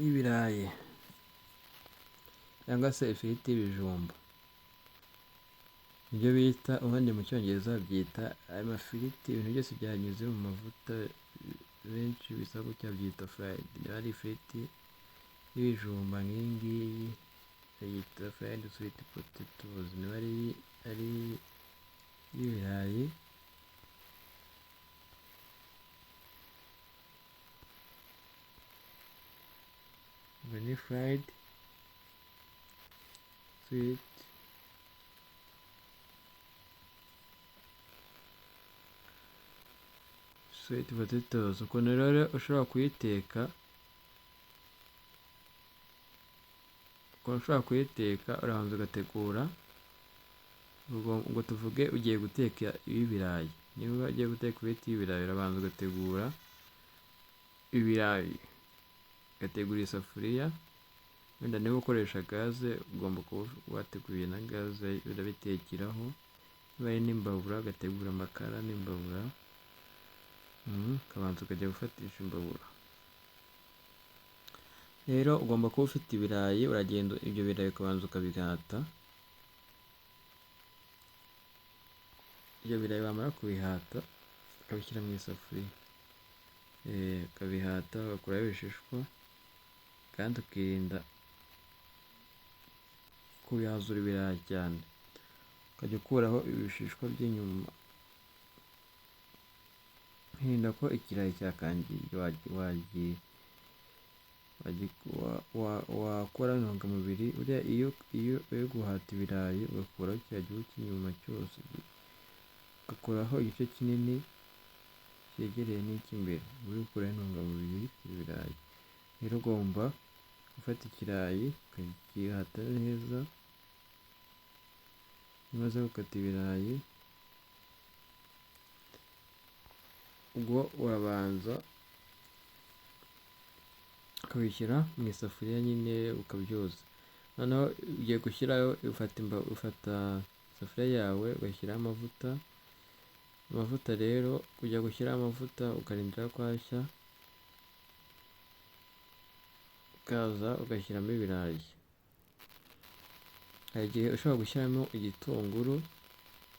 y'ibirayi cyangwa se ifiriti y'ibijumba, ibyo bita ubundi mu cyongereza babyita amafiriti, ibintu byose byanyuze mu mavuta benshi bisa gutya babyita fried. Niba ari ifiriti y'ibijumba nk'iyi ngiyi bayita fried sweet potatoes, niba ari iy'ibirayi ngo ni fried sweet potatoes. Ukuntu rero ushobora kuyiteka, ukuntu ushobora kuyiteka, urabanza ugategura, ngo tuvuge ugiye guteka iy'ibirayi, niba ugiye guteka ifiriti y'ibirayi urabanza ugategura ibirayi, ugategura isafuriya, wenda niba ukoresha gaze ugomba kuba wateguye na gaze urabitekeraho, niba ari n'imbabura ugategura amakara n'imbabura, ukabanza ukajya gufatisha imbabura. Rero ugomba kuba ufite ibirayi, uragenda ibyo birayi ukabanza ukabihata, ibyo birayi wamara kubihata ukabishyira mu isafuriya, ukabihata ugakuraho ibishishwa kandi ukirinda kubihazura ibirayi cyane, ukajya ukuraho ibishishwa by'inyuma, ukirinda ko ikirayi wakuraho intungamubiri. Buriya iyo uri guhata ibirayi ugakuraho kiriya gihu cy'inyuma cyose, ugakuraho igice kinini cyegereye n'icy'imbere, uba uri gukuraho intungamubiri z'ibirayi. Rero ugomba gufata ikirayi ukagihata neza, iyo umaze gukata ibirayi ubwo urabanza ukabishyira mu isafuriya nyine ukabyoza, noneho ugiye gushyiraho, ufata isafuriya yawe ugashyiraho amavuta, amavuta rero ujya gushyiraho amavuta ukarindira ko ashya, ukaza ugashyiramo ibirayi. Hari igihe ushobora gushyiramo igitunguru,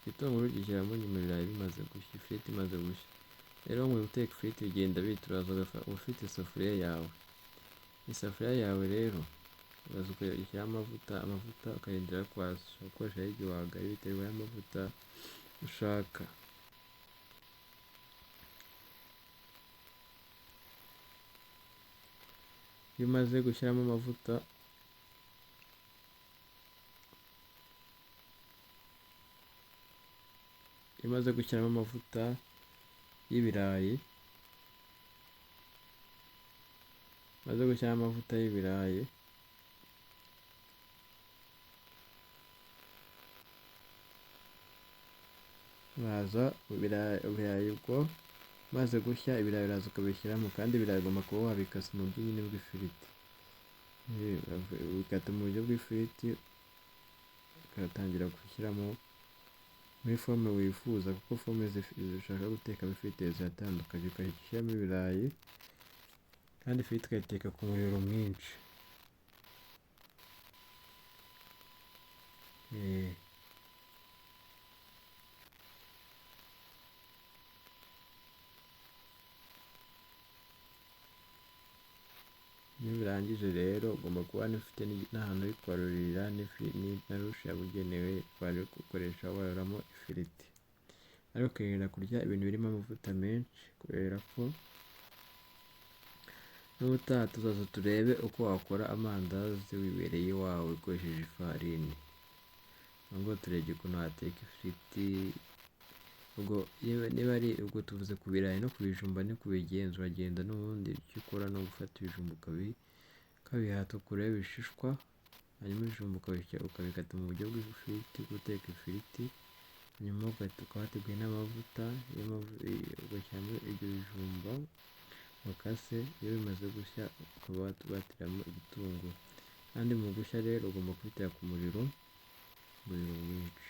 igitunguru ugishyiramo nyuma ibirayi bimaze gushya, ifiriti imaze gushya. Rero mu guteka ifiriti bigenda bite, uraza ufite isafuriya yawe, isafuriya yawe rero uraza ukayishyiraho amavuta, amavuta ukarindira ko ashya, ukoresha ay'igihwagari bitewe n'amavuta ushaka. Iyo umaze gushyiramo amavuta, iyo umaze gushyiramo amavuta y'ibirayi, umaze gushyiramo amavuta y'ibirayi, uraza ibirayi ubwo bimaze gushya, ibirayi uraza ukabishyiramo, kandi ibirayi ugomba kuba wabikase mu buryo nyine bw'ifiriti, ubikata mu buryo bw'ifiriti, ugatangira gushyiramo muri forume wifuza, kuko forume ushaka gutekamo ifiriti ziratandukanye, ugahita ushyiramo ibirayi kandi ifiriti ukayiteka ku muriro mwinshi. Iyo ubirangije rero ugomba kuba ufite n'ahantu uri kwarurira na rushe yabugenewe wari gukoresha waruramo ifiriti, ariko ukirinda kurya ibintu birimo amavuta menshi, kubera ko n'ubutaha tuzaza turebe uko wakora amandazi wibereye iwawe ukoresheje ifarini. Nubwo turebye ukuntu wateka ifiriti, ubwo niba ari ubwo tuvuze ku birayi no ku bijumba ni kubigenza, uragenda n'ubundi icyo ukora ni ugufata ibijumba ukabihata ukuraho ibishishwa, hanyuma ibijumba ukabikata mu buryo bw'ifiriti, guteka ifiriti, hanyuma ukaba wateguye n'amavuta, ugashyiramo ibyo bijumba wakase, iyo bimaze gushya ukaba wateramo igitunguru, kandi mu gushya rero ugomba kubiteka ku muriro, umuriro mwinshi.